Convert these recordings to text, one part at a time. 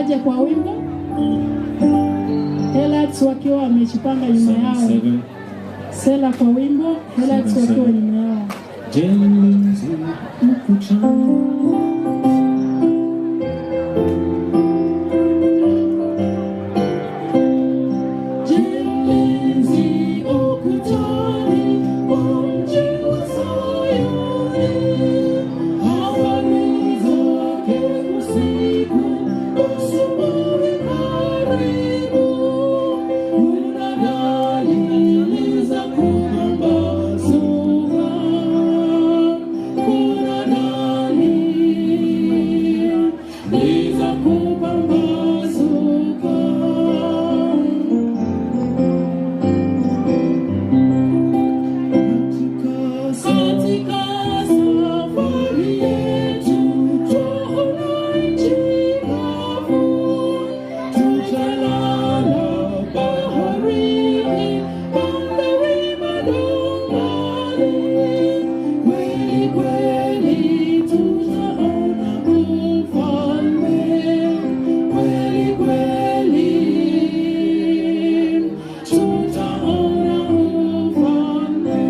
Aje kwa wimbo. Heralds wakiwa wamejipanga nyuma yao. Sela kwa wimbo, Heralds wakiwa nyuma yao. Jenzi ukutani. Jenzi ukutani wa mji wa Sayuni, habari zake usiku, asubuhi karibu. Kuna dalili za kupambazuka, kuna dalili za kupambazuka. Katika safari yetu twaona nchi kavu, tutalala baharini, bandari madongani. Kweli kweli tutaona ufalme, kweli kweli tutaona ufalme.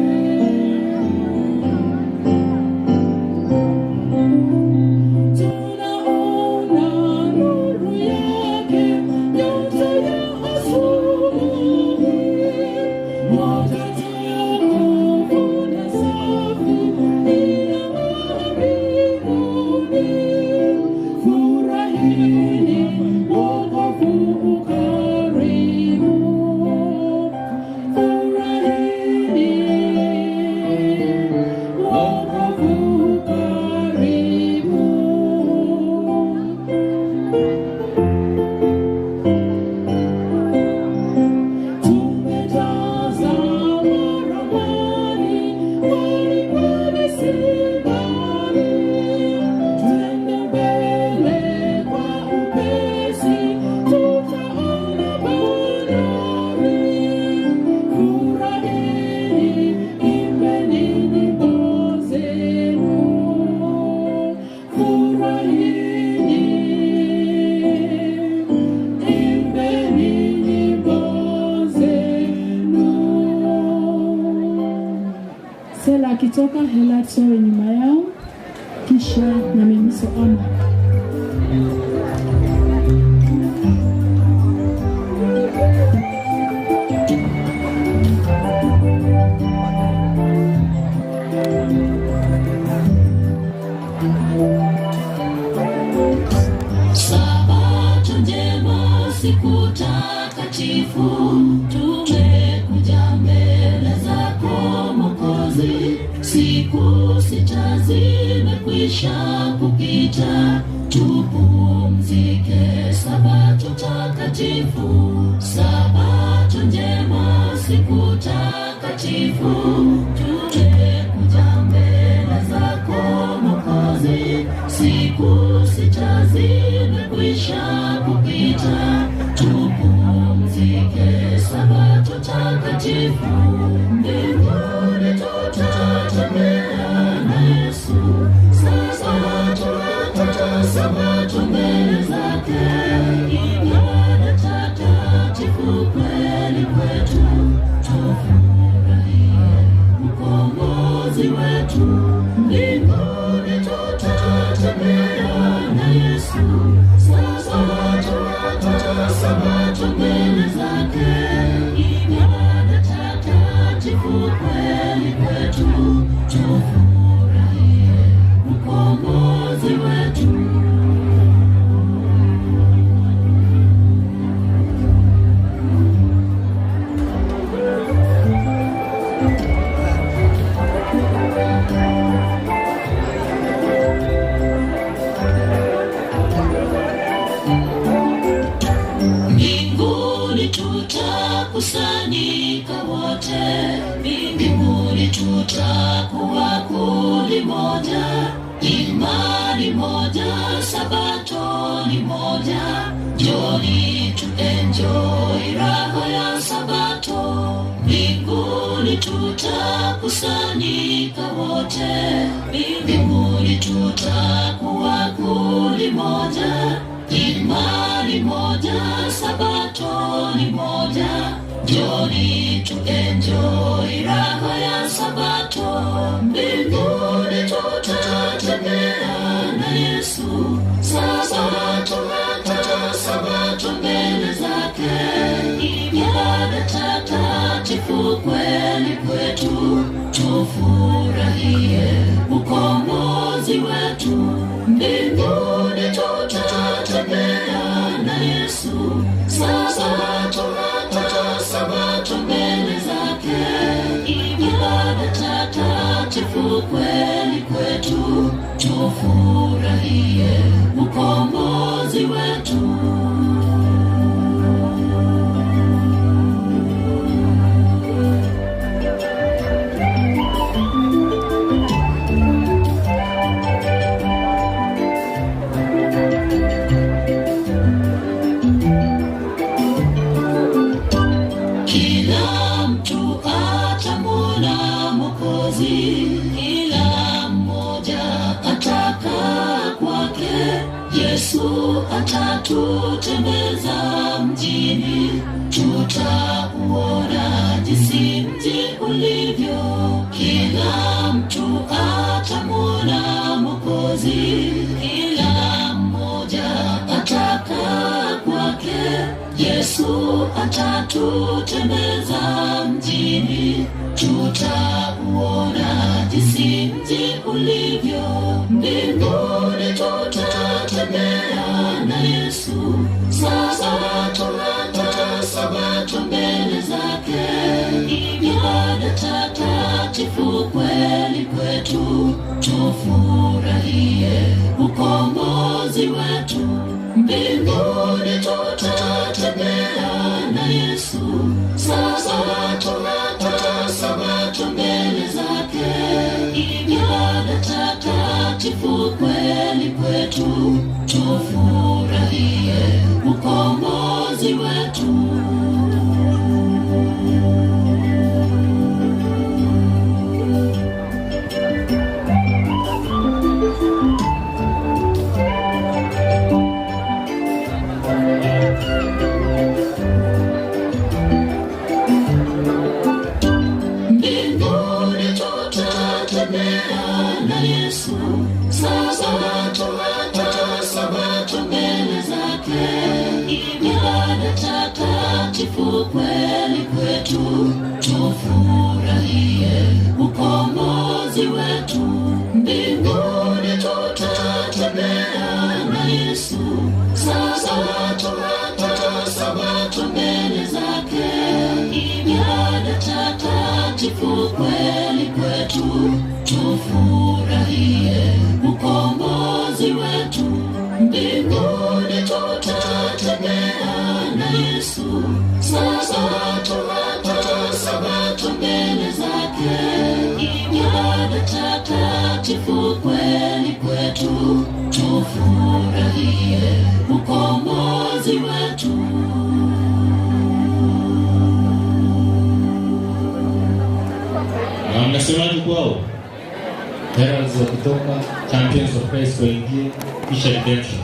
Tunaona nuru yake, nyota ya asubuhi, nyota tukufu na safi inang'aa mbinguni. Furahini, wokovu ukaribu. Furahini, wokovu ukaribu. Tumetazama ramani, kweli kweli si mbali. Twende mbele kwa upesi, tutaona bandari. Furahini, imbeni nyimbo zenu. Furahini, imbeni nyimbo zenu. Sela akitoka, Heralds wawe nyuma yao, kisha na Mimiso Ama. Sabato njema, siku takatifu, tumekuja mbele zako Mwokozi. Siku 6 zimekwisha kupita, tupumzike Sabato takatifu. Sabato njema, siku takatifu, tumekuja mbele zako Mwokozi. Siku 6 zimekwisha kupita, tupumzike Sabato takatifu. Mbinguni tutatembea na Yesu, Sabato mbele zake, ibada takatifu kweli kwetu, tufurahie mkombozi wetu. Mbinguni tutatembea na Yesu, Sabato mbele zake, ibada takatifu kweli kwetu, tufurahie mkombozi wetu. Mbinguni tutakusanyika wote, mbinguni tutakuwa kundi moja, imani moja, Sabato ni moja. Njoni tuenjoy raha ya Sabato. Mbinguni tutakusanyika wote, mbinguni tutakuwa kundi moja, Imani moja, sabato ni moja, njoni tuenjoy raha ya sabato. Mbinguni tutatembea na Yesu, sabato hata sabato mbele zake. Ibada takatifu kweli kwetu, tufurahie ukombozi wetu. Mbinguni tutatembea na Yesu, sabato hata sabato mbele zake. Ibada takatifu kweli kwetu, tufurahie ukombozi wetu. Kila mtu atamwona Mwokozi, kila mmoja atakaa kwake. Yesu atatutembeza mjini, tutauona jinsi mji ulivyo. Kila mtu atamwona Mwokozi, kila mmoja atakaa kwake. Yesu atatutembeza mjini, tutauona jinsi mji ulivyo. Mbinguni tutatembea na Yesu, sabato hata sabato mbele zake. Ibada takatifu kweli kwetu, tufurahie ukombozi wetu. Mbinguni tutatembea na Yesu, sabato hata sabato mbele zake. Ibada takatifu kweli kwetu, tufurahie ukombozi wetu. Mbinguni tutatembea na Yesu, sabato hata sabato mbele zake. Ibada takatifu kweli kwetu, tufurahie ukombozi wetu. Mbinguni tutatembea na Yesu, sabato hata sabato mbele zake. Ibada takatifu kweli kwetu, tufurahie ukombozi wetu. Mbinguni tutatembea na Yesu, sabato hata sabato mbele zake. Ibada takatifu kweli kwetu, tufurahie ukombozi wetu. Na mnasemaje kwao? Heralds wakitoka, Champions of Christ waingie, kisha Redemption.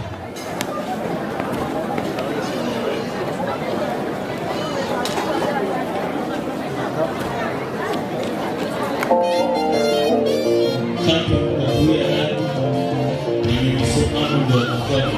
Champion wakuya nani? Na mimi ndio watafuata.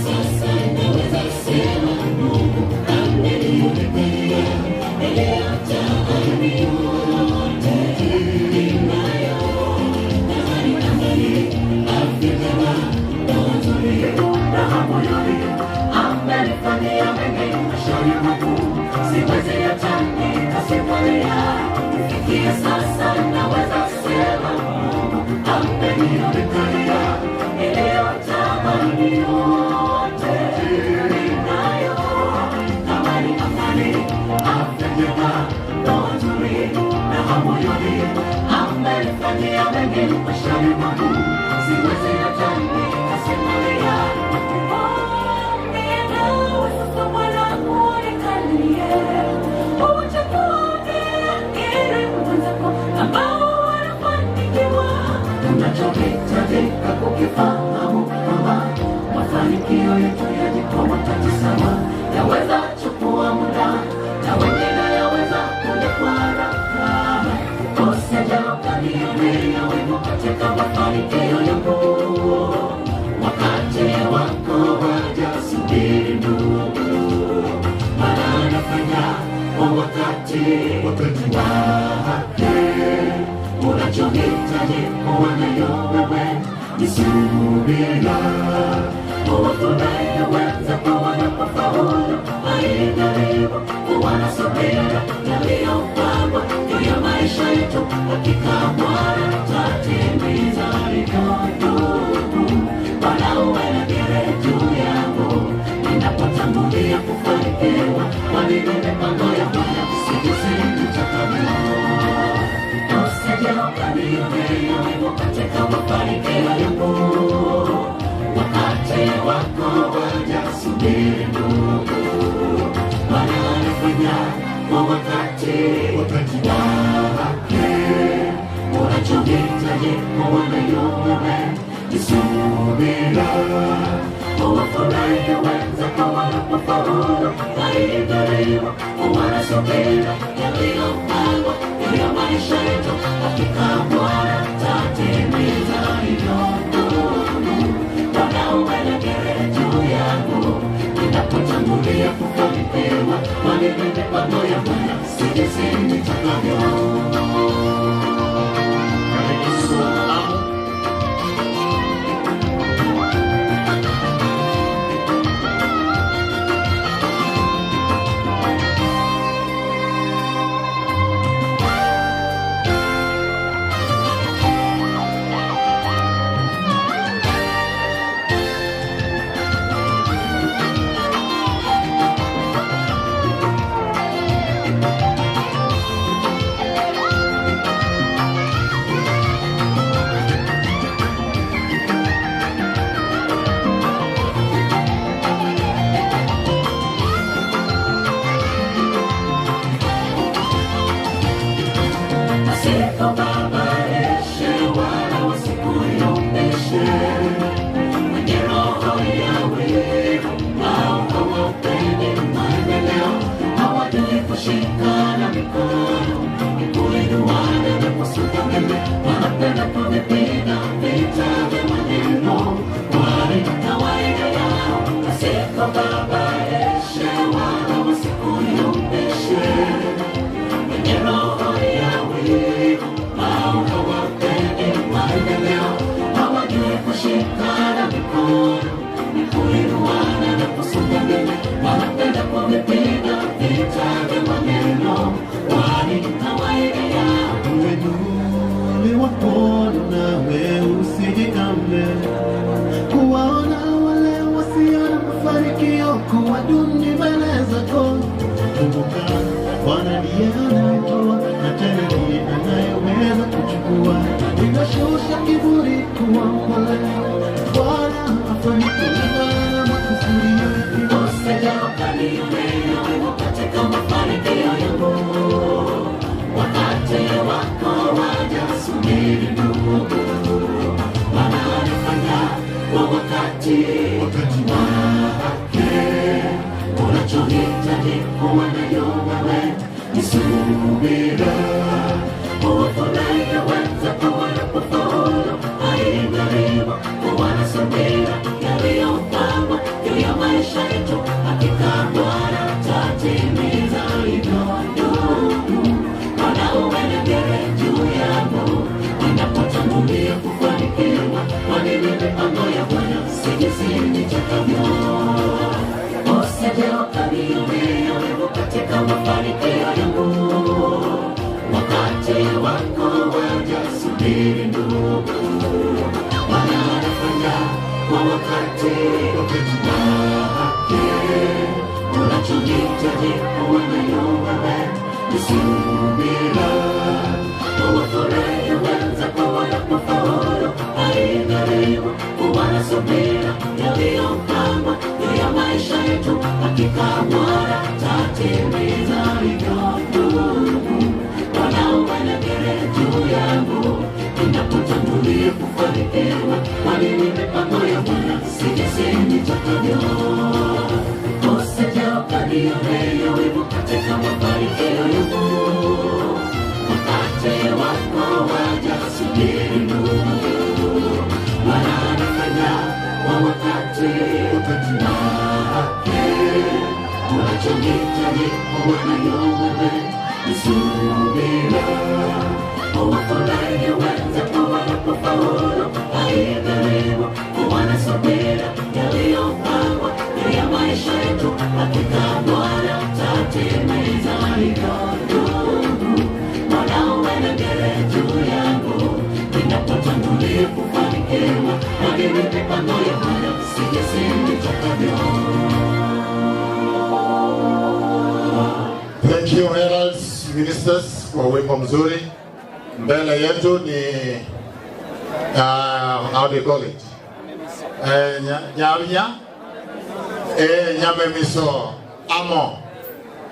Sasa naweza sema Mungu amenionekania, niliyotamani yote ninayo. Amani, amani, afya njema, ndoa nzuri, raha moyoni, amenifanyia mengi maishani mwangu, siwezi hata nikasimulia. Kufikia sasa naweza sema Mungu amenionekania, niliyotamani yote ninayo. Amani, amani, afya njema, ndoa nzuri, raha moyoni, amenifanyia mengi maishani mwangu, siwezi hata nikasimulia. wakati, wakati wake. Unachohitaji kuwa nayo wewe ni subira. Kuwafurahia wenzako wanapofaulu, haidharibu kuwa na subira. Yaliyopangwa juu ya maisha yetu, hakika Bwana atatimiza. Hivyo ndugu, Bwana uwe na dira juu yangu ninapotangulia kufanikiwa, kwani ni mipango ya Bwana si jinsi nitakavyo. Usije ukanionea wivu katika mafanikio yangu, wakati wako waja, subiri ndugu. Bwana anafanya kwa wakati, wakati wake. Unachohitaji kuwa nayo wewe ni subira. Kuwafurahia wenzako wanapofaulu, haidharibu kuwa na subira. Yaliyopangwa juu ya maisha yetu, hakika Bwana atatimiza. Hivyo ndugu, Bwana uwe na dira juu yangu ninapotangulia kufanikiwa, kwani ni mipango ya Bwana si jinsi nitakavyo. Kareniso Amo. Wasikubabaishe wala wasikuyumbishe, wenye roho ya wivu hao hawapendi maendeleo, hawajui kushikana mikono, ni kuinuana na kusonga mbele, wanapenda kuvipiga vita vya maneno, kwani kawaida yao. Wasikubabaishe wala wasikuyumbishe, wenye roho ya wivu hao hawapendi maendeleo, hawajui kushikana mikono, ni kuinuana na kusonga mbele, wanapenda kuvipiga vita vya maneno, kwani kawaida yao. Uinue mkono nawe usijigambe, kuwaona wale wasio na mafanikio kuwa duni mbele zako. Kumbuka Bwana ndiye anayetoa na tena ndiye anayeweza kuchukua. Inashusha kiburi kuwa mpole, Bwana afanye kulingana na makusudi yake. Usije ukanionea wivu katika mafanikio yangu, wakati wako waja, subiri ndugu. Bwana anafanya kwa wakati, wakati wake. Unachohitaji kuwa nayo wewe ni subira. Kuwafurahia wenzako wanapofaulu, haidharibu kuwa na subira. Yaliyopangwa juu ya maisha yetu, hakika Bwana atatimiza. Hivyo ndugu, Bwana uwe na dira juu yangu ninapotangulia kufanikiwa, kwani ni mipango ya Bwana si jinsi nitakavyo. Usije ukanionea wivu katika mafanikio yangu, wakati wako waja, subiri ndugu. Bwana anafanya kwa wakati, wakati wake. Unachohitaji kuwa nayo wewe ni subira. Kuwafurahia wenzako wanapofaulu, haidharibu kuwa na subira. Yaliyopangwa juu ya maisha yetu, hakika Bwana atatimiza. Hivyo ndugu, Bwana uwe na dira juu yangu ninapotangulia kufanikiwa, kwani ni mipango ya Bwana si jinsi nitakavyo. Usije ukanionea wivu katika mafanikio yangu, wakati wako waja, subiri ndugu. Bwana anafanya kwa wakati, wakati wake. Unachohitaji kuwa nayo wewe Subira huwafurahi wenzetu wanapofaulu, haigharimu kuwa na subira. Yaliyopangwa juu ya maisha yetu, hakika Bwana tatimiza. Hivyo ndugu, Bwana uwe juu yangu ninapotangulia kufanikiwa, kadiri mipango ya Bwana si jinsi nitakavyo. Thank you heralds, ministers kwa wimbo mzuri. Mbele yetu ni how do you call it? Nyanya Nyamemiso Amo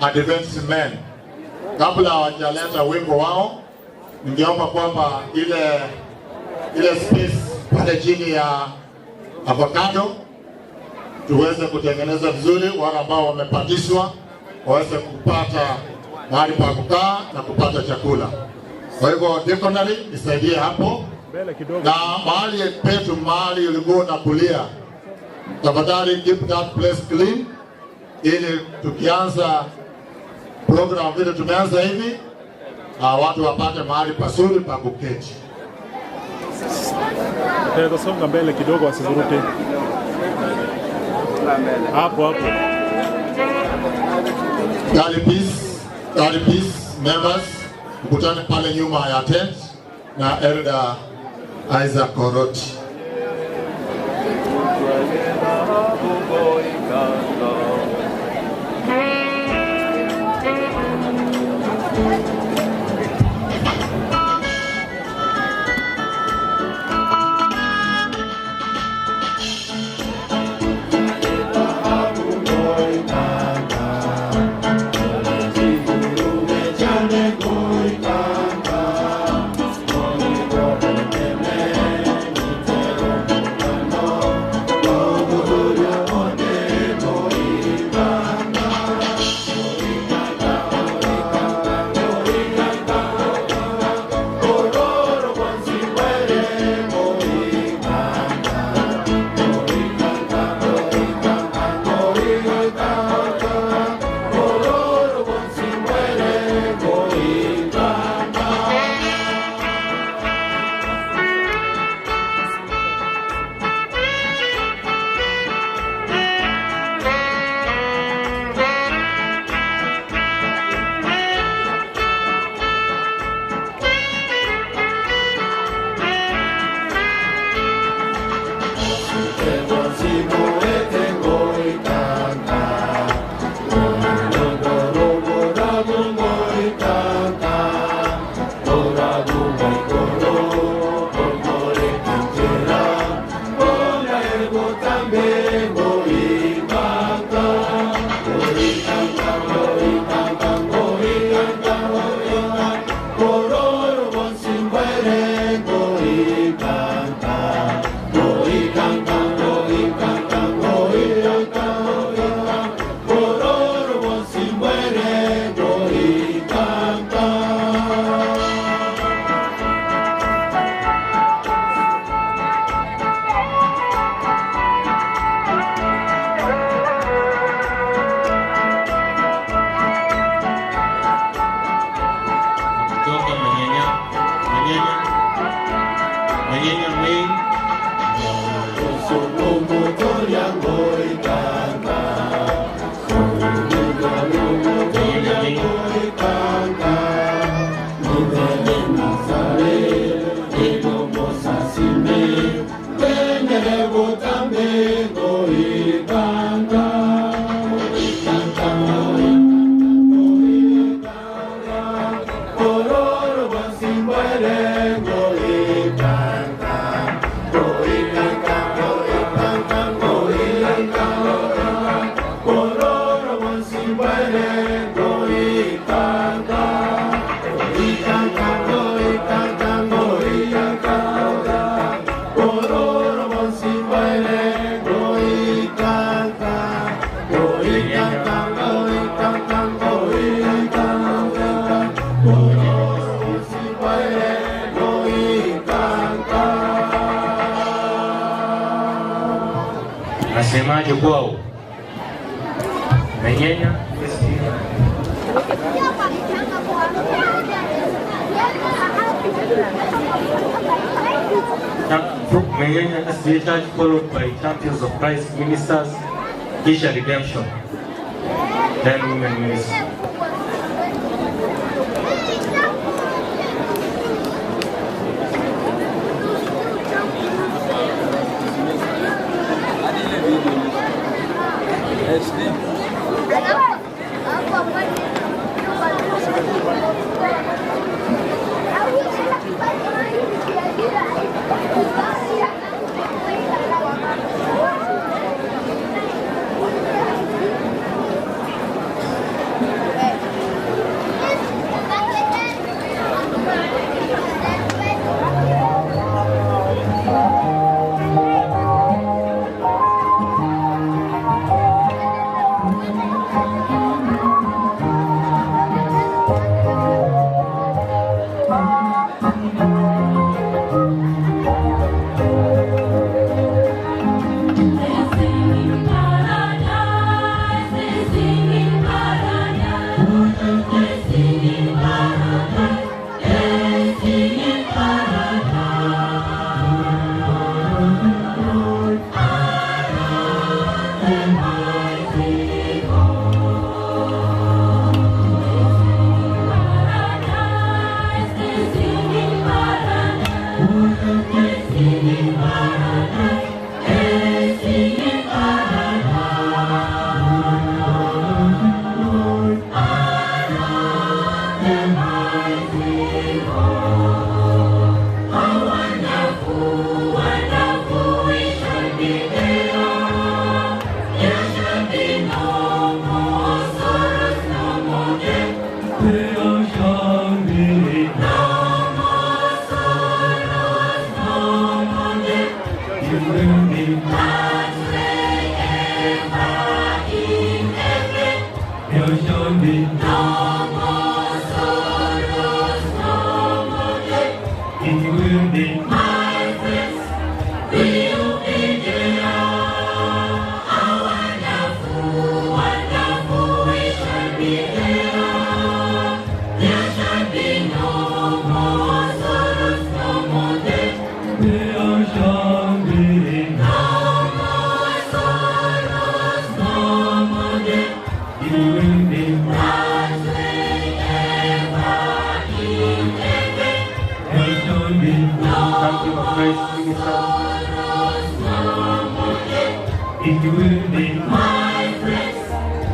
Advanced Men. Kabla hawajaleta wimbo wao, ningeomba kwamba ile space pale chini ya avocado tuweze kutengeneza vizuri, wale ambao wamepandishwa waweze kupata mahali pa kukaa na kupata chakula. Kwa hivyo deaconry nisaidie hapo, na mahali petu, mahali ulikuwa unakulia, tafadhali keep that place clean, ili tukianza program vile tumeanza hivi, watu wapate mahali pazuri pa kuketi. Tunaweza songa mbele kidogo wasivurute. Hapo hapo. Gari Peace, Gari Peace members, mkutane pale nyuma ya tent na Elder Isaac Koroti. Kutoka Manyanya, Manyanya, Manyanya Main. Manyanya Main. Nasemaje kwao? Manyanya. Menyenya SDA Church, followed by Champions of Christ Ministers, kisha Redemption, then Women Ministry.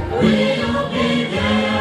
I want to be there.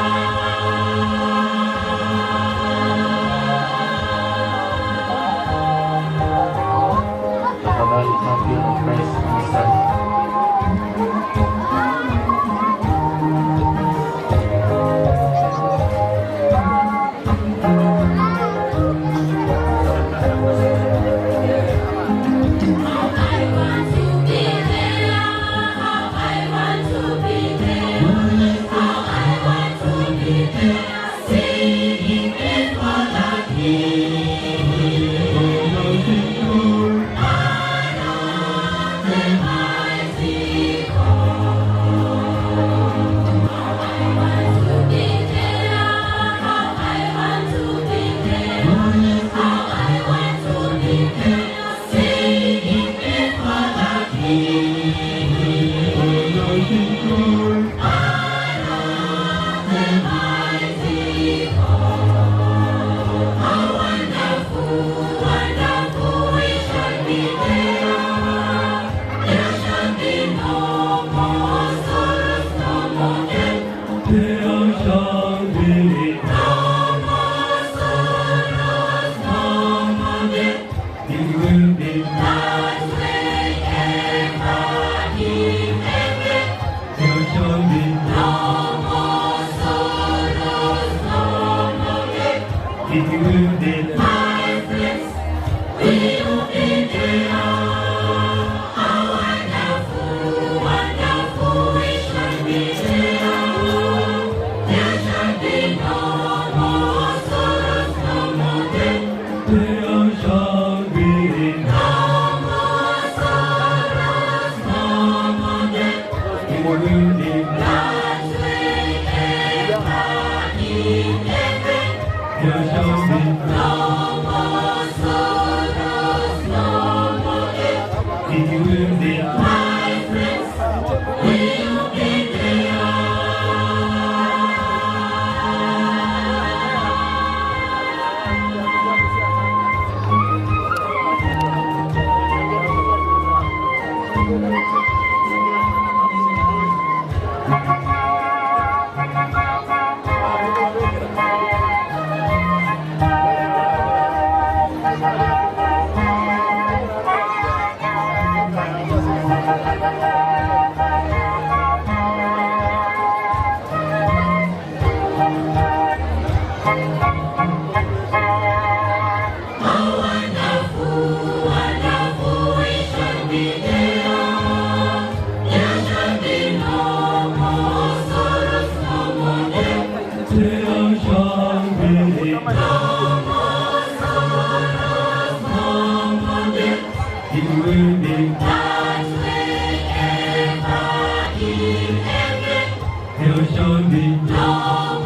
There shall be no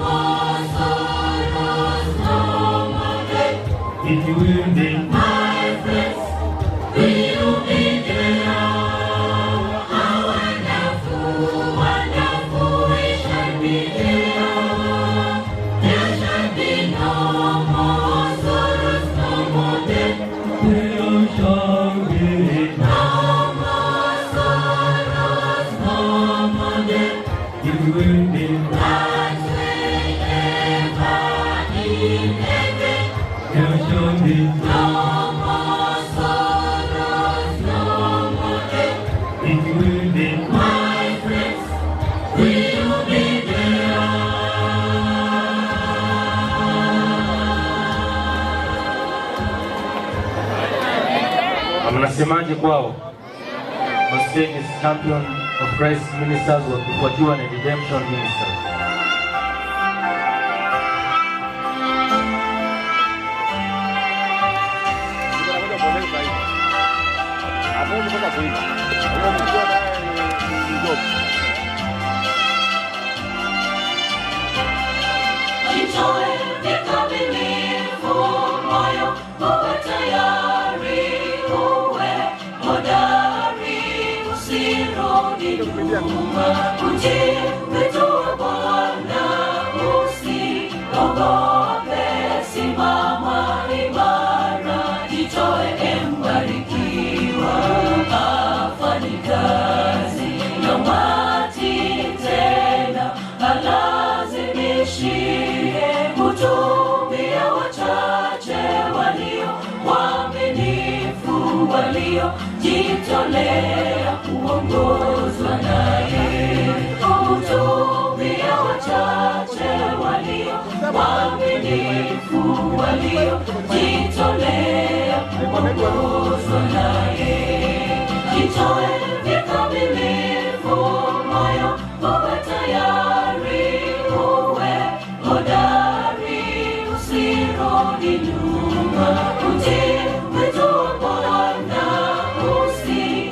more sorrows, no more death. It will be, my friends, we'll be there. How wonderful, wonderful we shall be there. There shall be no more sorrows, no more death. There shall be no more sorrows, no more death. It will be that way ever in heaven. There shall be no more sorrows, no more death. It will be, my friends, we'll be there. Mnasemaje kwao? On stage is Champion of Christ Ministers wakifuatiwa na Redemption Ministers. Jitoe kikamilifu, moyo uwe tayari, uwe hodari, usirudi nyuma. Utii wito wa Bwana, usiogope, simama imara. Jitoe mbarikiwa, afanye kazi na umati tena halazimishie kutumia wachache walio waaminifu, waliojitolea kuongozwa naye. Kutumia wachache walio waaminifu, waliojitolea kuongozwa naye. Jitoe kikamilifu, moyo uwe tayari, uwe hodari, usirudi nyuma. Utii wito wa Bwana,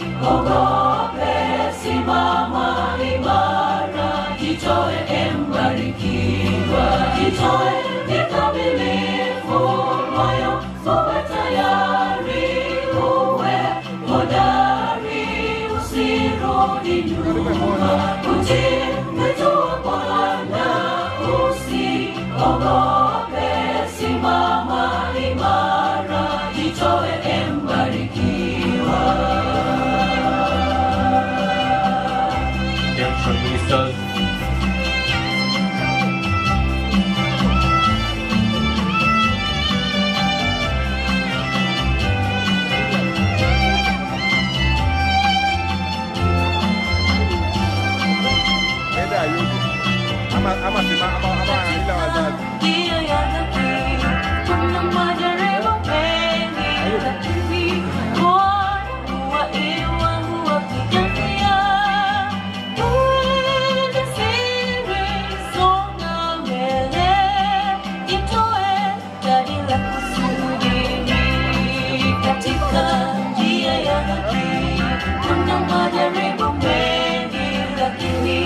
usiogope, simama imara. Jitoe mbarikiwa, jitoe kikamilifu, moyo uwe tayari, uwe hodari, usirudi nyuma. Utii wito wa Bwana, usiogope, simama imara. Jitoe mbarikiwa. Redemption Ministers. Njia ya haki, kuna majaribu mengi, lakini Bwana huwainua, huwapigania. Uwe jasiri, songa mbele, jitoe kadiri kusudi. Katika njia ya haki, kuna majaribu mengi, lakini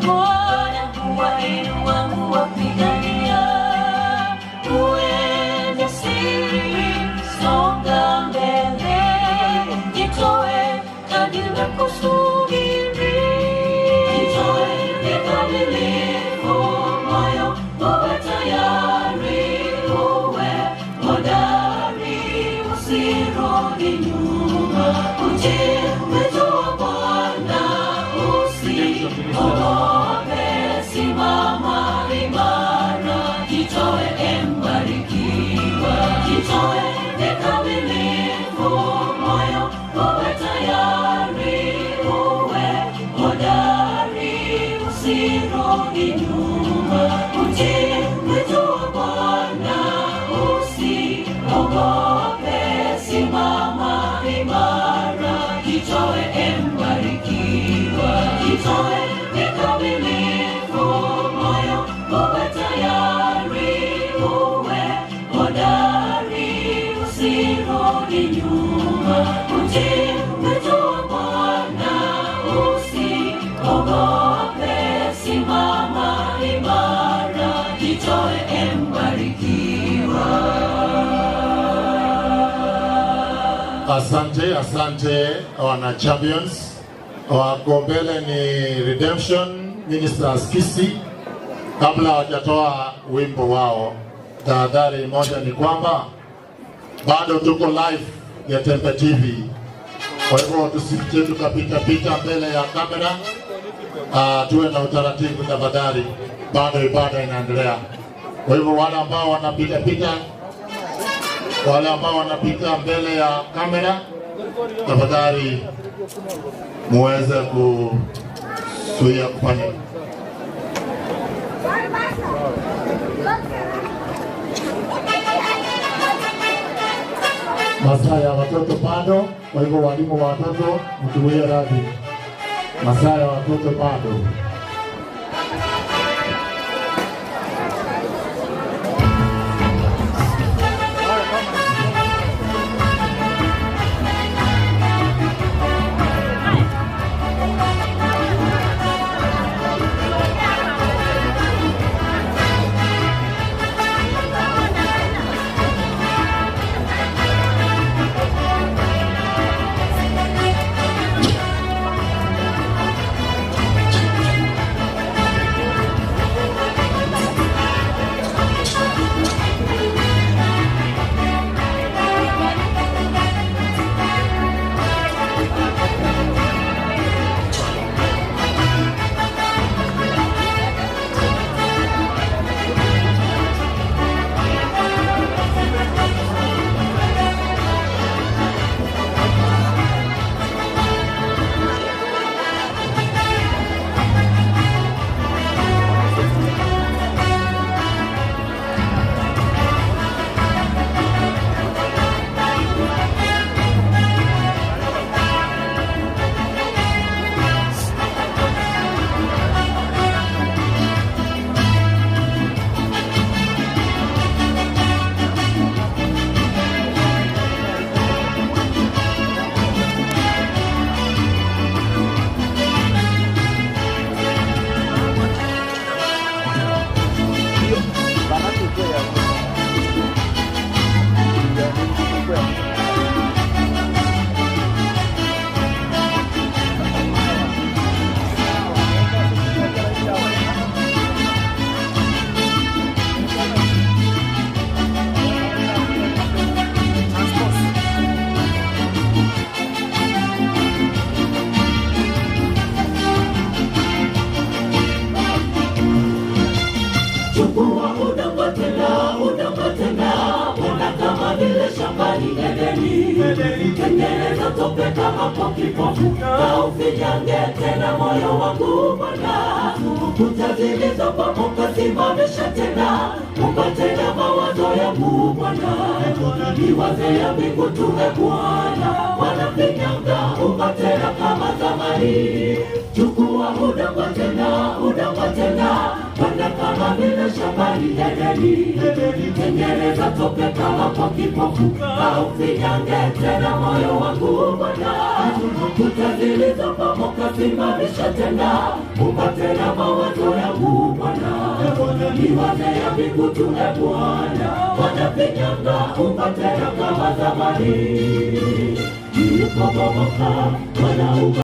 Bwana huwainua, huwapigania. Uwe jasiri, songa mbele, jitoe kadiri kusudi. Jitoe kikamilifu, moyo uwe tayari, uwe hodari, usirudi nyuma. Utii wito wa Bwana, usiogope, simama imara. Jitoe mbarikiwa, jitoe kikamilifu, moyo uwe tayari, uwe hodari, usirudi nyuma. Utii wito wa Bwana, usiogope, simama imara. Jitoe mbarikiwa, jitoe kikamilifu, moyo uwe tayari, uwe hodari, usirudi nyuma. Utii wito wa Bwana, usiogope, simama Asante, asante wana champions. Wako mbele ni Redemption Ministers Kisii. Kabla hawajatoa wimbo wao, tahadhari moja ni kwamba bado tuko live ya Tempe TV. Kwa hivyo tusije tukapita pita mbele ya kamera. Tuwe na utaratibu tafadhali, bado ibada inaendelea. Kwa hivyo wale ambao wanapita pita, wale ambao wanapita mbele ya kamera, tafadhali muweze kuzuia kufanya. Masaa ya watoto bado, kwa hivyo walimu wa watoto mtuwie radhi. Masaa ya watoto bado. Chukua udongo tena, udongo tena, ona kama vile shambani Edeni. Tengeneza tope kama kwa kipofu, kaufinyange tena moyo wangu Bwana. Kuta zilizobomoka simamisha tena, umba tena mawazo yangu Bwana. Niwaze ya mbingu tuwe Bwana, wanafinyanga umba tena kama zamani. Chukua udongo tena, udongo tena, Bwana kama vile shambani Edeni. Tengeneza tope kama kwa kipofu, kaufinyange tena moyo wangu Bwana. Kuta zilizobomoka simamisha tena, umba tena mawazo yangu Bwana. Niwaze ya mbingu tuwe Bwana, wanafinyanga umba tena kama zamani. Nilipobomoka Bwana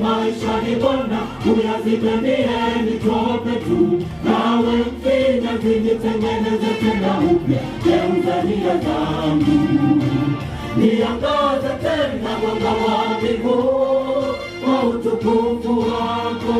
maisha ni Bwana, uyazipendie nitope tu, nawe mfinyanzi nitengeneze tena upya, geuza nia zangu, niangaze tena mwanga wa mbingu kwa utukufu wako.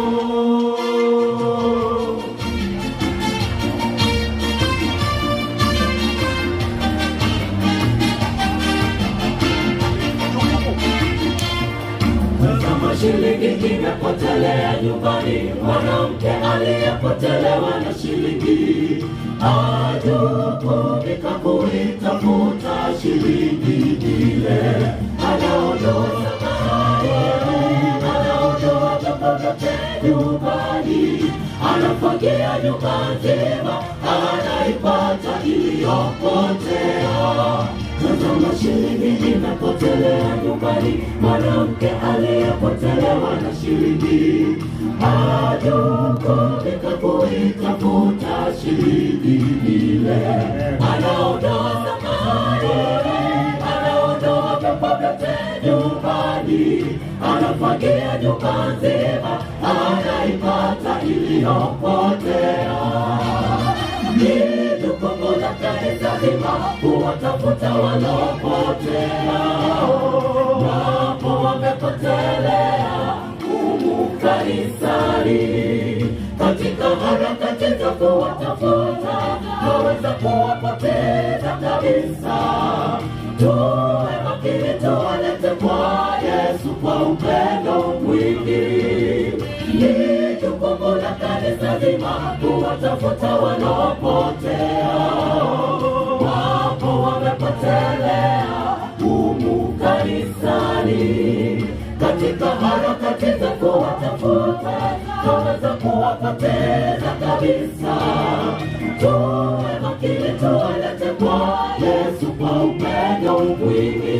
Shilingi imepotelea imepotelea nyumbani, mwanamke aliyepotelewa na shilingi ajukumika kuitafuta shilingi ile. Anaondoa samani, anaondoa vyombo vyote nyumbani, anafagia nyumba nzima, anaipata iliyopotea. Tazama shilingi imepotelea nyumbani, mwanamke aliyepotelewa na shilingi ajukumika kuitafuta shilingi ile. Anaondoa samani, anaondoa vyombo vyote nyumbani, anafagia nyumba nzima, anaipata iliyopotea. Ni jukumu la kanisa zima kuwatafuta walopotea. Wapo wamepotelea humu kanisani, katika harakati za kuwatafuta waweza kuwapoteza kabisa. Tuwe makini, tuwalete kwa Yesu kwa upendo mwingi. Ni jukumu la kanisa zima kuwatafuta walopotea. Wapo wamepotelea humu kanisani, katika harakati za kuwatafuta waweza kuwapoteza kabisa. Tuwe makini, tuwalete kwa Yesu kwa upendo mwingi.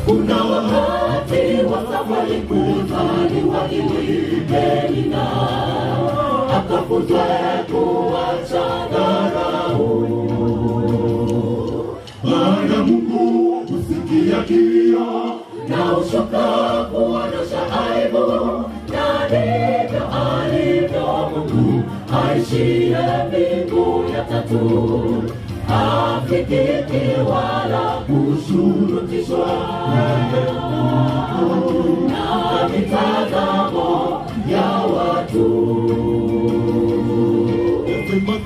Kuna wakati wa safari kuzaliwa ili Penina akafuzwe kuacha dharau. Maana Mungu husikia kilio na hushuka kuondosha aibu, na ndivyo alivyo Mungu aishiye mbingu ya tatu, hafikiki wala kushurutishwa na mitazamo ya watu.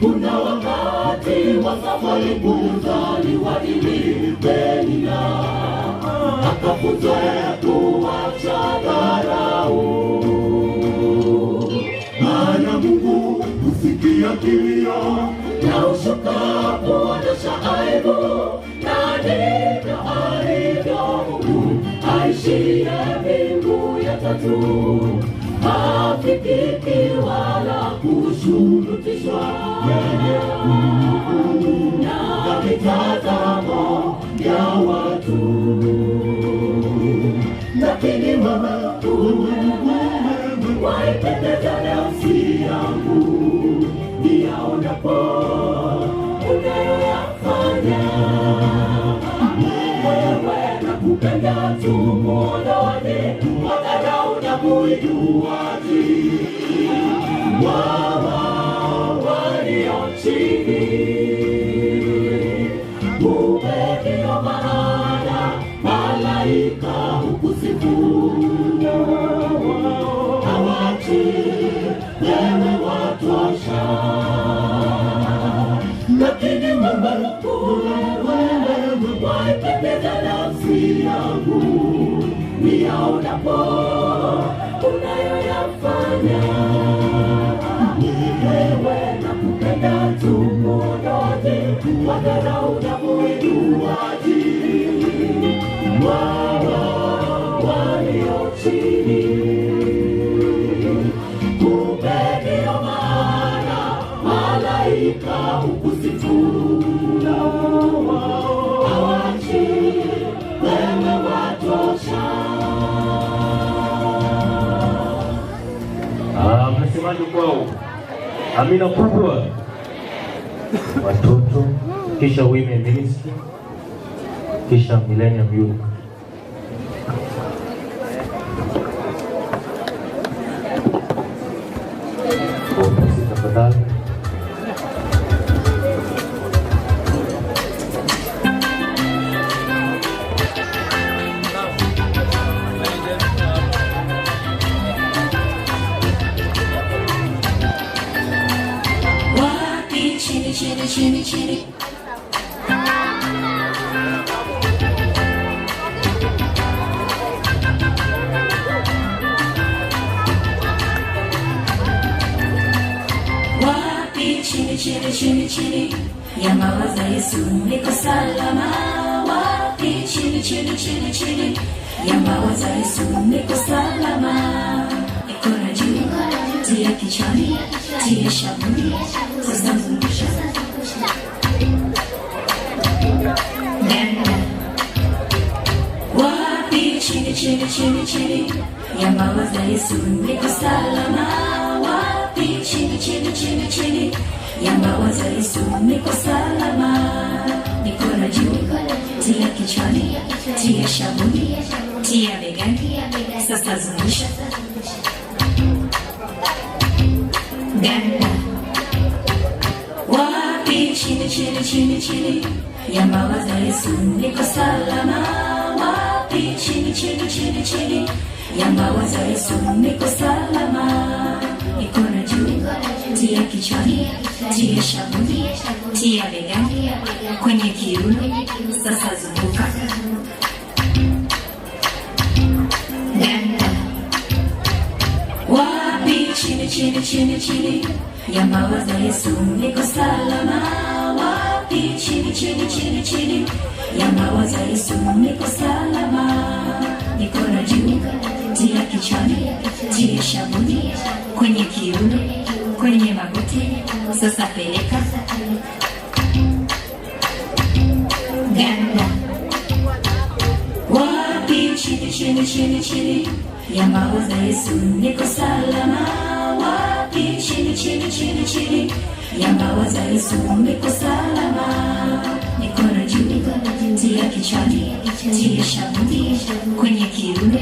Kuna wakati wa safari kuzaliwa ili Penina akafunzwe kuacha dharau. Maana Mungu husikia kilio na hushuka kuondosha aibu, na ndivyo alivyo Mungu aishiye mbingu ya tatu, hafikiki wala kushurutishwa na mitazamo ya watu. Lakini wewe waipendeza nafsi yangu niyaonapo unayoyafanya. Wewe nakupenda tu muondoane wadharau na muinuaji wao walio chini. Kumbe ndiyo maana malaika hukusifu, hawachi wewe watosha. Lakini wewe waipendeza nafsi yangu niyaonapo unayoyafanya. Wewe nakupenda tu muondoaji wadharau na muinuaji wao walio chini. Kumbe ndiyo maana malaika hukusifu, hawachi wewe watosha. Mnasemaje kwao? Amina kubwa. Watoto, kisha Women Ministry, kisha Millennium Youth. Tafadhali. Bwana chini chini. Wapi chini chini chini chini ya mawazo Yesu niko salama. Wapi chini chini chini chini ya mawazo Yesu niko salama. Mikono juu, tia kichwani, tia shavuni, sasa zungusha. Ganda. Wapi chini chini chini chini ya mawazo Yesu niko salama. Wapi chini chini chini chini ya mawazo Yesu niko salama. Mikono juu, tia kichwani, tia shavuni, tia begani, sasa zungusha. Ganda. Wapi chini chini chini chini ya mawazo Yesu niko salama. Wapi chini chini chini chini ya mawazo Yesu niko salama. Mikono juu, tia kichwani, tia shavuni, tia begani, kwenye kiuno, sasa zunguka. Ganda. Wapi chini chini chini chini ya mawazo Yesu niko salama. Wapi chini chini chini chini ya mawazo Yesu niko salama. Mikono juu, tia kichwani, tia shavuni, kwenye kiuno, kwenye magoti, sasa peleka. Ganda. Wapi chini chini chini chini ya mawazo Yesu niko salama. Wapi chini chini chini chini ya mawazo Yesu niko salama. Mikono juu, tia kichwani, tia shavuni, kwenye kiuno,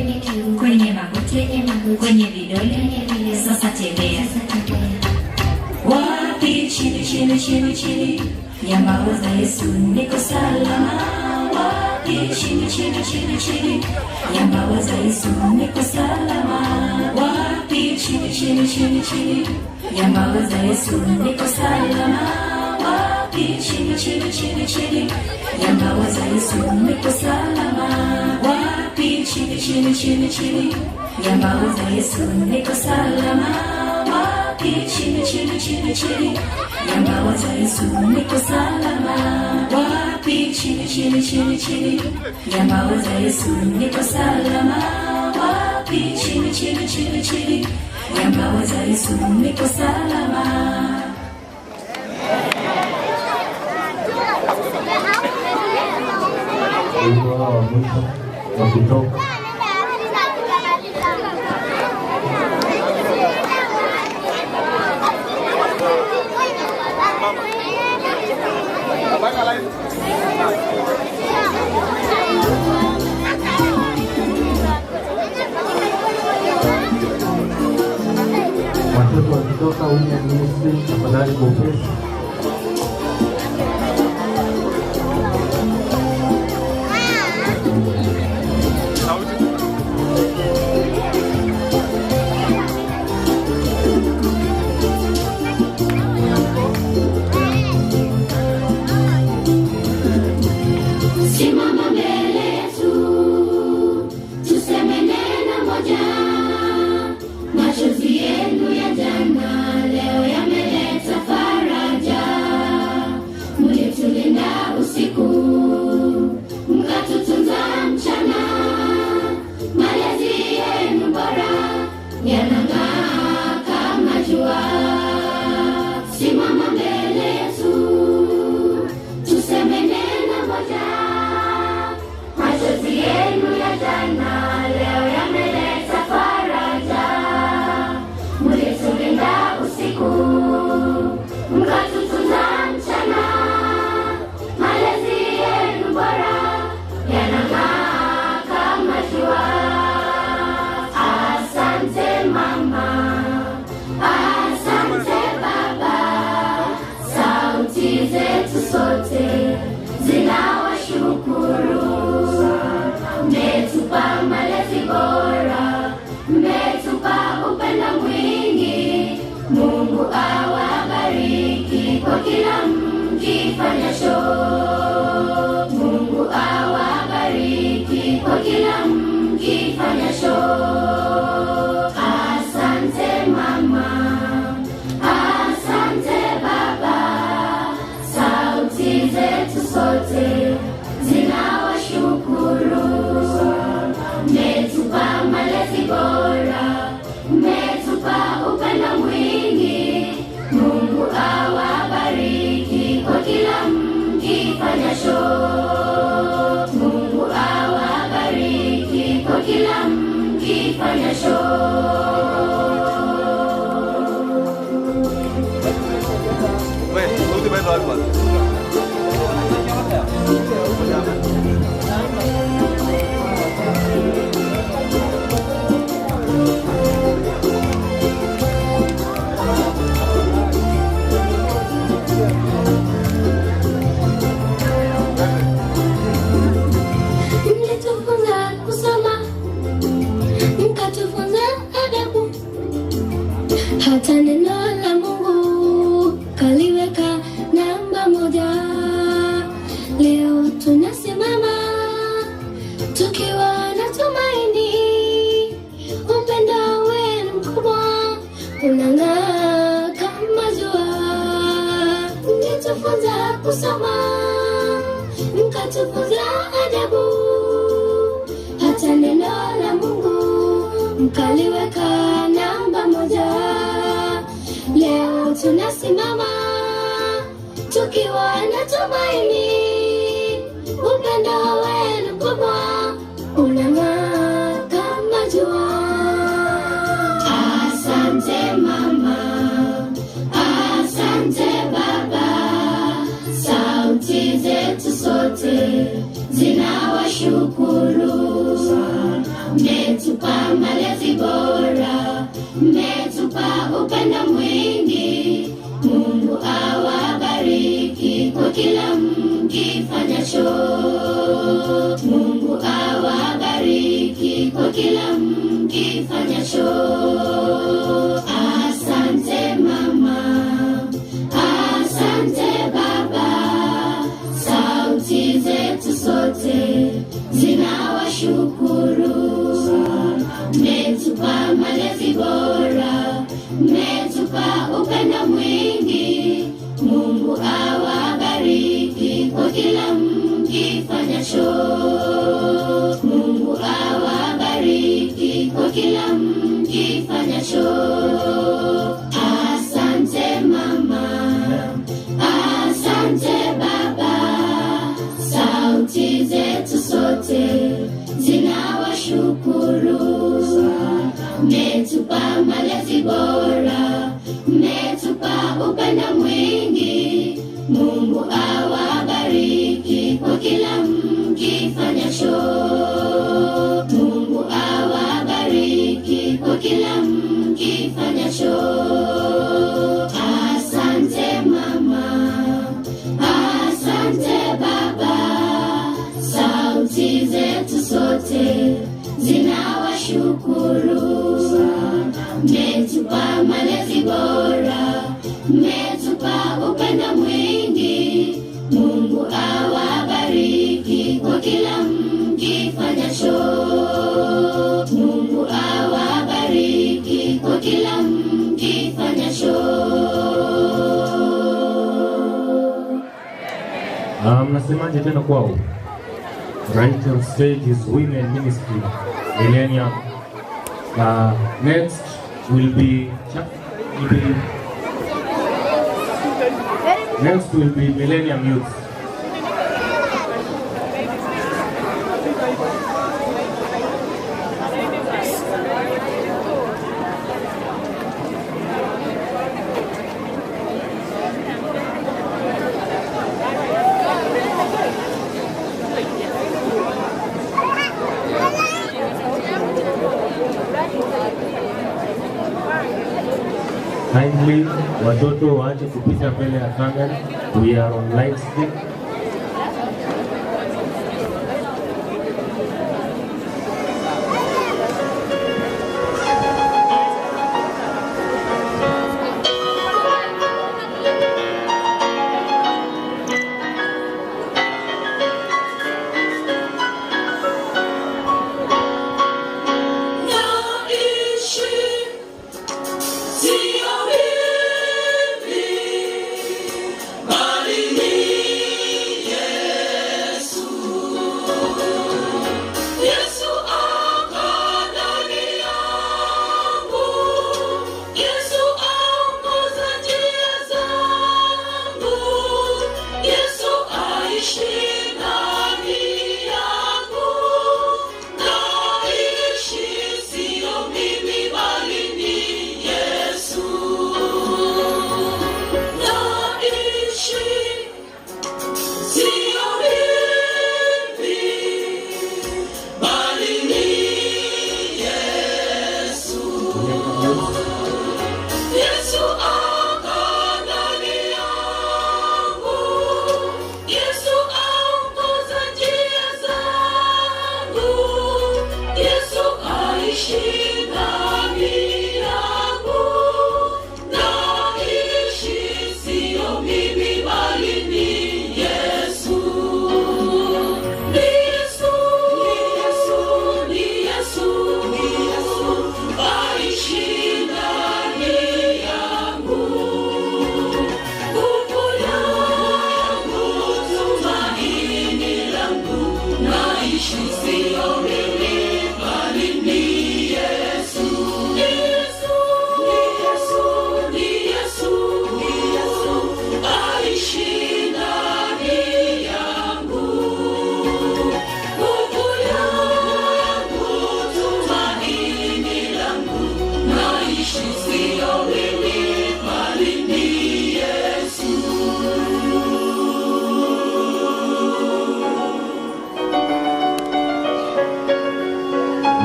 kwenye magoti, kwenye vidole, sasa tembea. Wapi chini chini chini chini ya mawazo Yesu niko salama. Wapi chini chini chini chini ya mawazo Yesu niko salama. Wapi chini chini chini chini ya mawazo Yesu niko salama. Wapi chini chini chini chini ya mawazo Yesu niko salama. Wapi chini chini chini chini ya mawazo Yesu niko salama. Wapi chini chini chini chini ya mawazo Yesu niko salama. Wapi chini chini chini chini ya mawazo Yesu niko salama. Wapi chini chini chini chini ya mawazo Yesu niko salama. Wimbo wa mwisho wa kutoka. Watoto wakitoka Women Ministry, tafadhali kwa upesi. Simama mbele yetu, tuseme neno moja. Machozi yenu ya jana leo yameleta faraja. sote zinawashukuru. Mmetupa malezi bora, mmetupa upendo mwingi. Mungu awabariki kwa kila mkifanyacho. Mungu awabariki kwa kila mkifanyacho. Mlitufunza kusoma, mkatufunza adabu, hata neno la Mungu kaliweka namba moja. Leo tunasimama tukiwa na tumaini, upendo wenu mkubwa unang'aa kama jua. Mlitufunza kusoma, mkatufunza adabu, hata neno la Mungu mkaliweka namba moja. Leo tunasimama tukiwa na tumaini, upendo wenu mkubwa unang'aa kama jua. Asante mama, asante baba, sauti zetu sote zinawashukuru. Mmetupa malezi bora, mmetupa upendo mwingi. Mungu awabariki kwa kila mkifanyacho. Mungu awabariki kwa kila mkifanyacho. Asante mama, asante baba, sauti zetu sote zinawashukuru. Mmetupa malezi bora, mmetupa upendo mwingi. Mungu awabariki kwa kila mkifanyacho. Mungu awabariki kwa kila mkifanyacho. Asante mama, asante baba, sauti zetu sote zinawashukuru. Mmetupa malezi bora, mmetupa upendo mwingi. Mungu awabariki kwa kila mkifanyacho. Mungu awabariki kwa kila mkifanyacho. Asante mama, asante baba, sauti zetu sote zinawashukuru. Mmetupa malezi bora, mmetupa upendo mwingi. Mungu awabariki kwa kila mkifanyacho. Mungu awabariki kwa kila mkifanyacho. Mnasemaje tena kwao? Right on stage is Women Ministry Millennium. Next will be, next will be Millennium Youth. Kindly, watoto waache kupita mbele ya kamera. We are on live stream. Naishi sio mimi, bali ni sio mimi bali ni Yesu. Yesu, ni Yesu, ni Yesu, ni Yesu aishi ndani yangu. Nguvu yangu, tumaini langu, naishi sio mimi bali ni Yesu.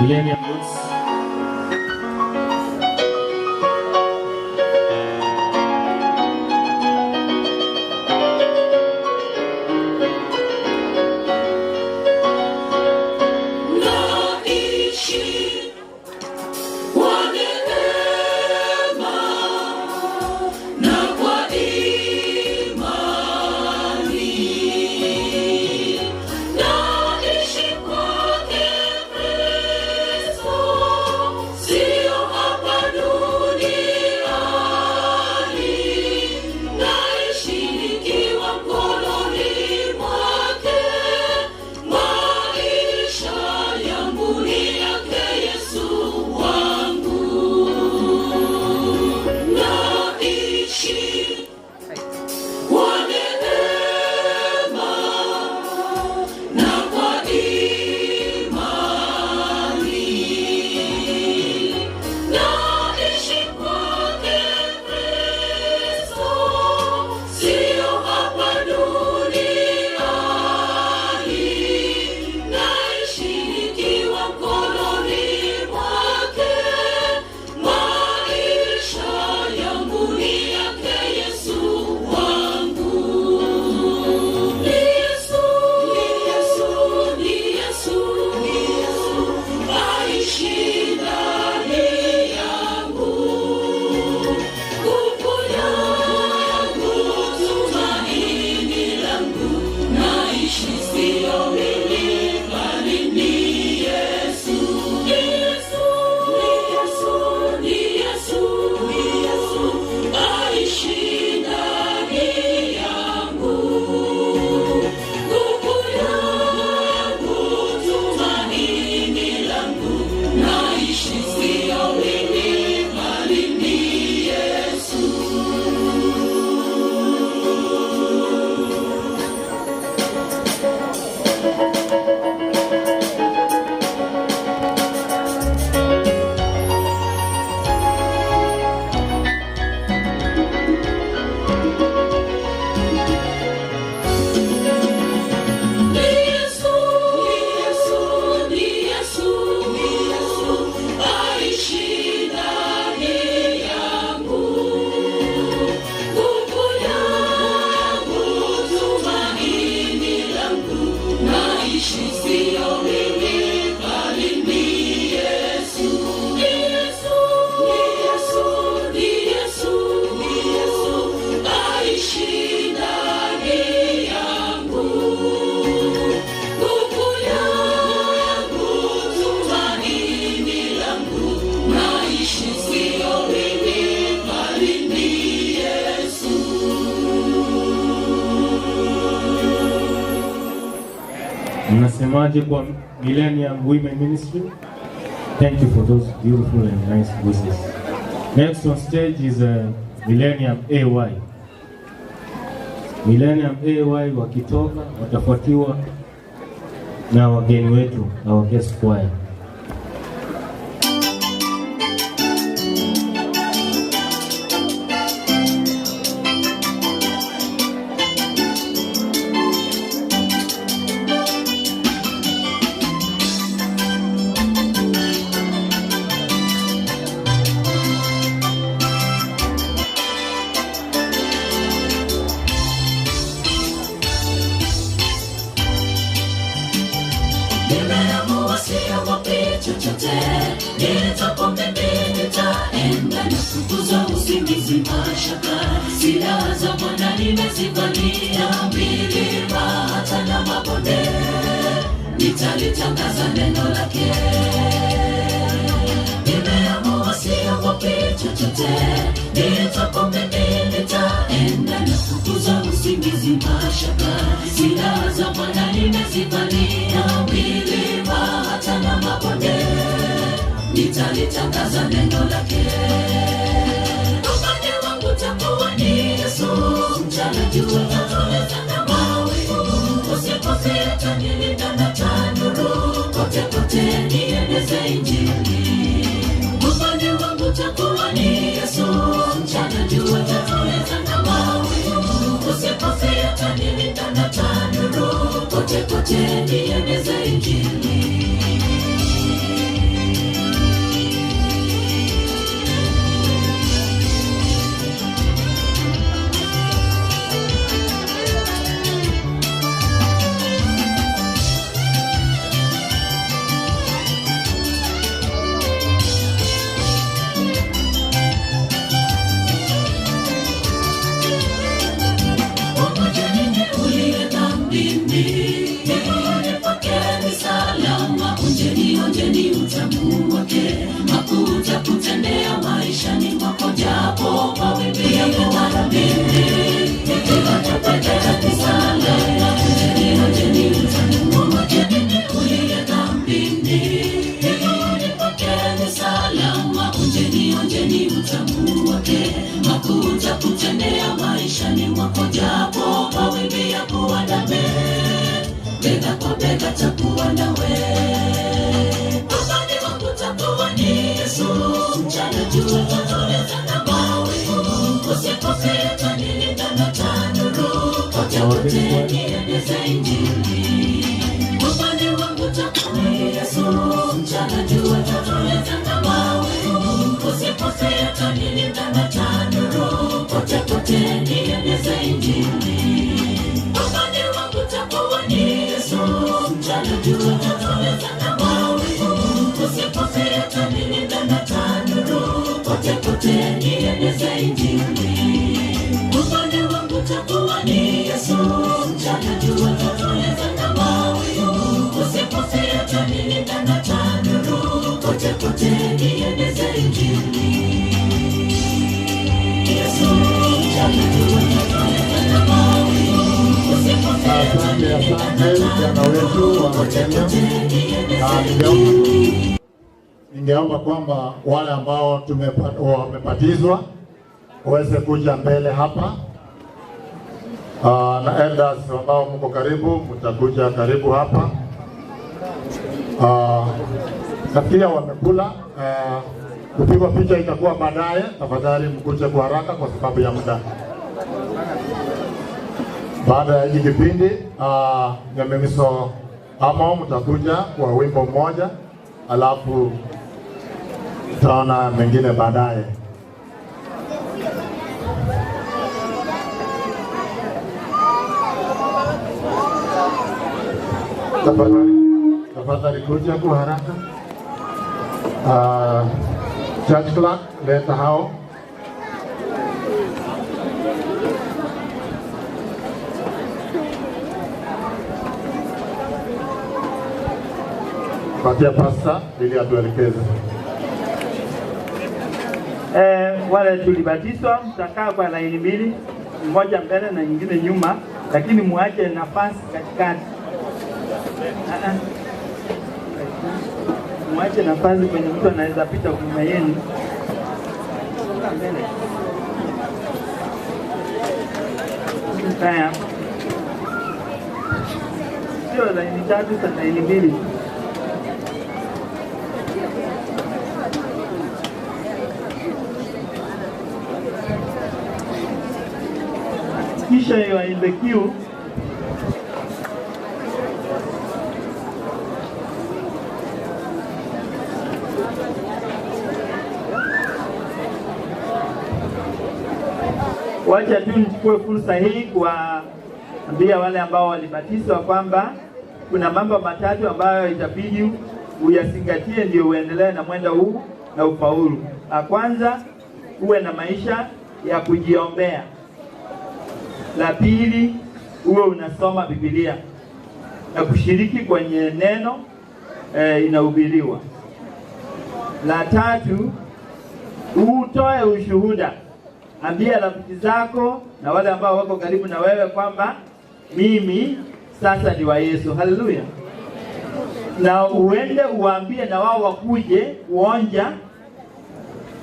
Millennium Roots. Naishi kwa neema na kwa imani. Naishi kwake Kristo, sio hapa duniani. Naishi nikiwa mkononi mwake, maisha yangu ni yake Yesu wangu. Naishi kwa neema na kwa imani. Naishi kwake Kristo, sio hapa duniani. Naishi nikiwa mkononi mwake, maisha yangu ni yake Yesu wangu. Ni Yesu, ni Yesu, ni Yesu, ni Yesu aishi ndani yangu. Nguvu yangu, tumaini langu, naishi sio mimi bali ni Yesu. Yesu, ni Yesu, ni Yesu, ni Yesu aishi ndani yangu. Nguvu yangu, tumaini langu, naishi sio mimi bali ni Yesu. Ni Yesu, ni Yesu, ni Yesu, ni Yesu aishi ndani yangu. Nguvu yangu, tumaini langu, naishi sio mimi bali ni Yesu. Yesu, ni Yesu, ni Yesu, ni Yesu aishi ndani yangu. Nguvu yangu, tumaini langu, naishi sio mimi bali ni Yesu. Mnasemaje kwa Millennium Women Ministry? Thank you for those beautiful and nice voices. Next on stage is Millennium AY. Millennium AY wakitoka watafuatiwa na wageni wetu, our guest choir. Nimeamua siogopi chochote, nitopo mimi nitaenda na kufukuza usingizi mashaka. Silaha za Bwana nimezivalia, milima hata na mabonde, nitalitangaza neno lake. Nimeamua siogopi chochote, nitopo mimi nitaenda na kufukuza usingizi mashaka. Silaha za Bwana nimezivalia, milima Nitalitangaza neno lake. Upande wangu takuwa ni Yesu, mchana jua tatuliza na mawingu, usiku sitanilinda na tanuru, kote kote nieneze Injili. Upande wangu takuwa ni Yesu, mchana jua tatuliza na mawingu, usiku sitanilinda na tanuru, kote kote nieneze Injili. Onjeni utamu wake, makuta kutendea maishani mwako, japo mawimbi yamewarabini, nikiwatapata salama. Onjeni utamu wake, uliye dhambini, miguuni pake ni salama. Onjeni utamu wake, makuta kutendea maishani mwako, japo mawimbi yakuandame, bega kwa bega takuwa nawe. Mchana jua tatuliza na mawingu, usiku sitanilinda na tanuru, kote kote nieneze Injili. Upande wangu takuwa Yesu, mchana jua tatuliza na mawingu, usiku sitanilinda na tanuru, kote kote nieneze Injili. Upande wangu takuwa Yesu, mchana jua tatuliza na mawingu, usiku sitanilinda na tanuru, kote kote nieneze Injili. Upande wangu takuwa ni Yesu, mchana jua tatuliza na mawingu, usiku sitanilinda na tanuru, kote kote nieneze Injili. Yesu, mchana jua tatuliza na mawingu, usiku sitanilinda na tanuru, kote kote nieneze Injili. Ningeomba kwamba wale ambao wamebatizwa waweze kuja mbele hapa. Na elders ambao mko karibu mtakuja karibu hapa. Na pia wamekula, kupigwa picha itakuwa baadaye. Tafadhali mkuje kwa haraka kwa sababu ya muda. Baada ya hiki kipindi Nyamemiso ama mtakuja kwa wimbo mmoja, alafu tutaona mengine baadaye. Tafadhali kuja kwa haraka. Church clerk, leta hao. Patia pasta ili atuelekeze. Wale tulibatizwa mtakaa kwa laini mbili, mmoja mbele na nyingine nyuma, lakini muache nafasi katikati. Muache nafasi kwenye mtu anaweza pita nyuma yenu. Mbele. Haya. Sio laini tatu, sasa laini mbili. Kisha you are in the queue. Wacha tu nichukue fursa hii kuwaambia wale ambao walibatizwa kwamba kuna mambo matatu ambayo itabidi uyazingatie ndio uendelee na mwendo huu na ufaulu. La kwanza, uwe na maisha ya kujiombea. La pili, uwe unasoma Biblia na kushiriki kwenye neno inahubiriwa. La tatu, utoe ushuhuda. Ambia rafiki zako na wale ambao wako karibu na wewe kwamba mimi sasa ni wa Yesu. Haleluya. na uende uambie na wao wakuje kuonja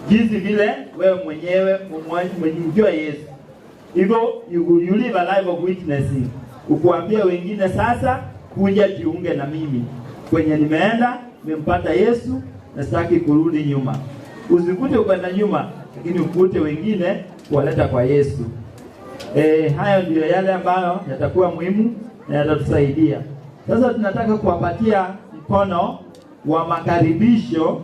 jinsi vile wewe mwenyewe umemjua Yesu. Hivyo you live a life of witnessing, ukuambia wengine sasa, kuja jiunge na mimi kwenye nimeenda, nimempata Yesu na sitaki kurudi nyuma. Usikute ukwenda nyuma, lakini ukute wengine kuwaleta kwa Yesu. Hayo ndiyo yale ambayo yatakuwa muhimu na yatatusaidia. Sasa tunataka kuwapatia mkono wa makaribisho,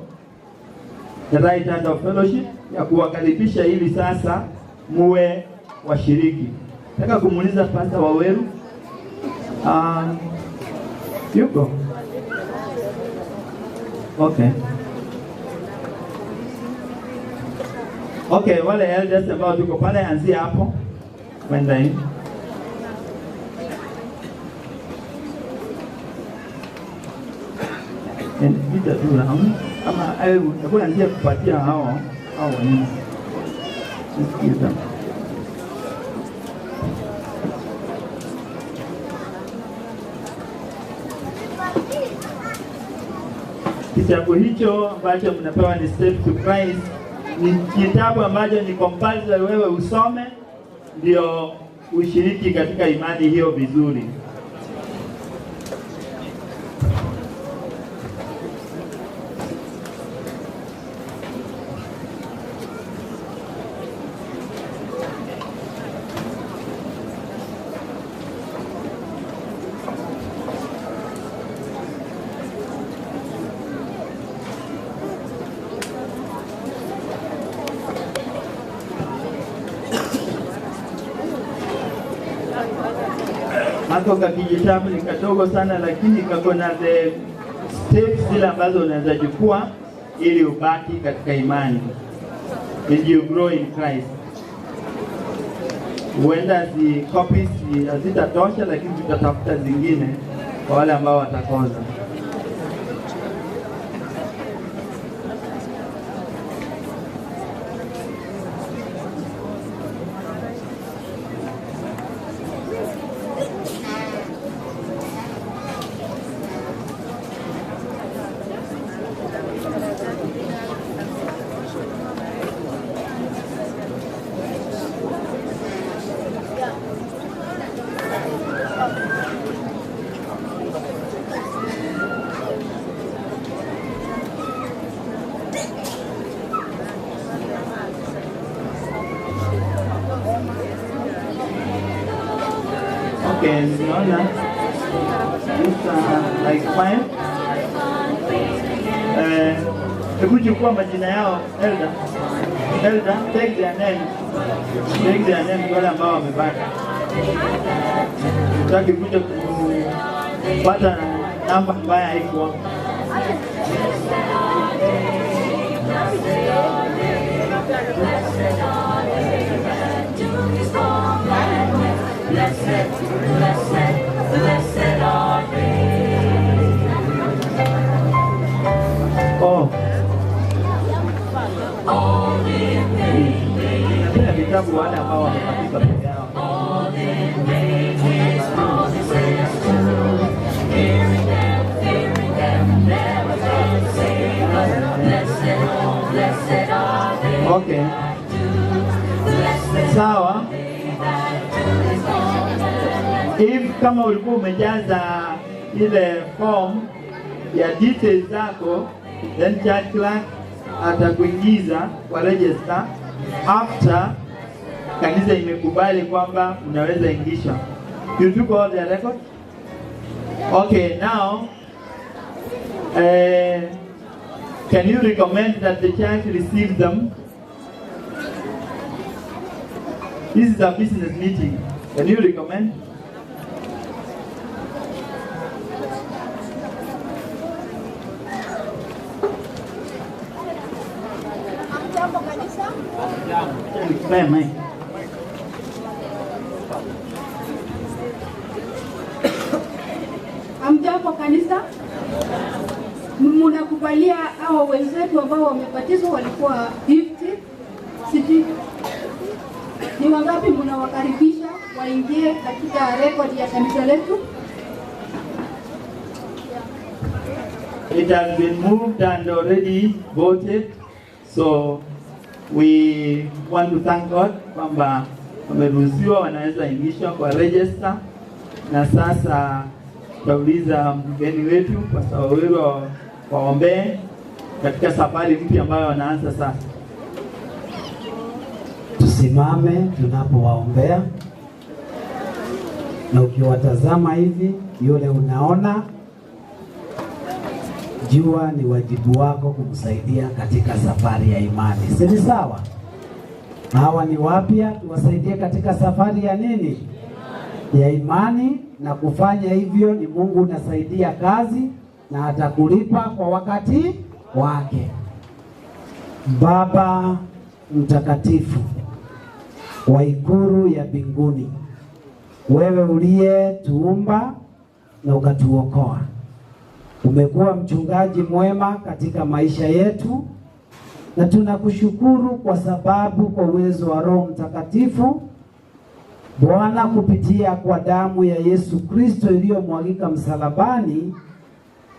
the right hand of fellowship, ya kuwakaribisha ili sasa muwe washiriki. Nataka kumuuliza Pastor Waweru, yuko? Okay. Okay, wale elders ambao tuko pale, anzia hapo kwenda hivi. Vita tu na ama hebu anzia kupatia hao wengine. Sikiza. Kitabu hicho ambacho mnapewa ni Step to Christ, ni kitabu ambacho ni compulsory wewe usome ndio ushiriki katika imani hiyo vizuri. Hako kakijitabu ni kadogo sana, lakini kako na the steps zile ambazo unaweza chukua ili ubaki katika imani, and you grow in Christ. Huenda zi copies hazitatosha, lakini tutatafuta zingine kwa wale ambao watakosa. Okay, nimeona it's like 5. Hebu chukua majina yao, elder. Elder, take their names. Take their names wale ambao wamebaki. Tutaki kuja kupata namba mbaya haikuwa. Blessed, blessed, blessed are they. Oh. Napenda vitabu wale ambao wamepatiwa peke yao. Okay. Sawa. If kama ulikuwa umejaza ile form ya details zako, then church clerk atakuingiza kwa register after kanisa imekubali kwamba unaweza ingisha. You took all the records? Okay, now can you recommend that the church receive them? This is a business meeting. Can you recommend? Hamjambo kanisa. Mnakubalia hao wenzetu ambao wamebatizwa walikuwa 50 sijui ni wangapi mnawakaribisha waingie katika rekodi ya kanisa letu? It has been moved and already voted, so we want to thank God kwamba wameruhusiwa, wanaweza ingishwa kwa register. Na sasa tutauliza mgeni wetu Pastor Waweru waombee katika safari mpya ambayo wanaanza sasa. Tusimame tunapowaombea, na ukiwatazama hivi, yule unaona, jua ni wajibu wako kumsaidia katika safari ya imani, si ni sawa? Hawa ni wapya, tuwasaidie katika safari ya nini? Ya imani. Na kufanya hivyo ni Mungu unasaidia kazi na atakulipa kwa wakati wake. Baba mtakatifu wa ikulu ya mbinguni, wewe uliyetuumba na ukatuokoa, umekuwa mchungaji mwema katika maisha yetu, na tunakushukuru kwa sababu kwa uwezo wa Roho Mtakatifu Bwana, kupitia kwa damu ya Yesu Kristo iliyomwagika msalabani,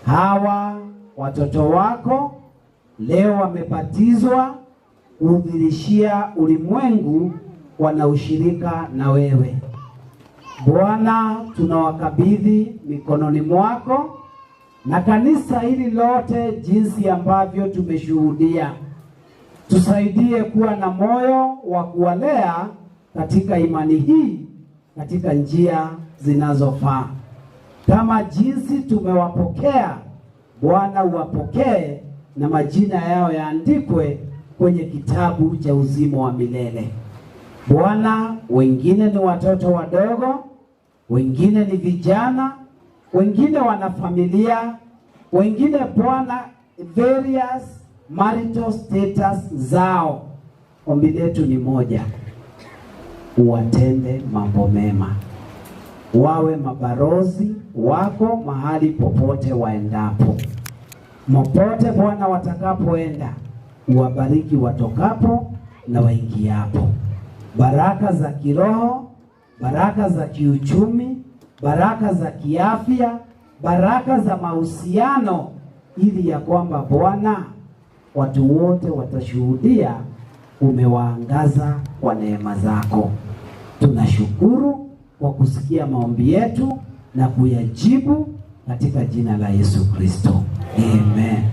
hawa watoto wako leo wamebatizwa kudhihirishia ulimwengu wana ushirika na wewe. Bwana, tunawakabidhi mikononi mwako na kanisa hili lote jinsi ambavyo tumeshuhudia. Tusaidie kuwa na moyo wa kuwalea katika imani hii katika njia zinazofaa. Kama jinsi tumewapokea, Bwana uwapokee na majina yao yaandikwe kwenye kitabu cha uzima wa milele. Bwana, wengine ni watoto wadogo, wengine ni vijana, wengine wana familia, wengine Bwana, various marital status zao. Ombi letu ni moja, uwatende mambo mema, wawe mabalozi wako mahali popote waendapo. Popote Bwana watakapoenda, uwabariki watokapo na waingiapo. Baraka za kiroho, baraka za kiuchumi, baraka za kiafya, baraka za mahusiano, ili ya kwamba Bwana watu wote watashuhudia umewaangaza kwa neema zako. Tunashukuru kwa kusikia maombi yetu na kuyajibu katika jina la Yesu Kristo. Amen.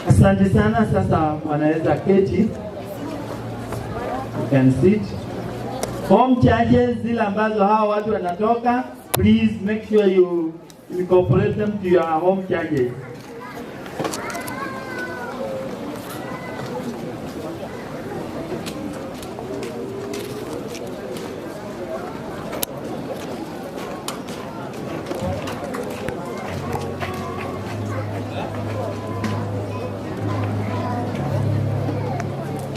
Asante sana. Sasa wanaweza keti. You can sit. Home charges zile ambazo hawa watu wanatoka, please make sure you incorporate them to your home charges.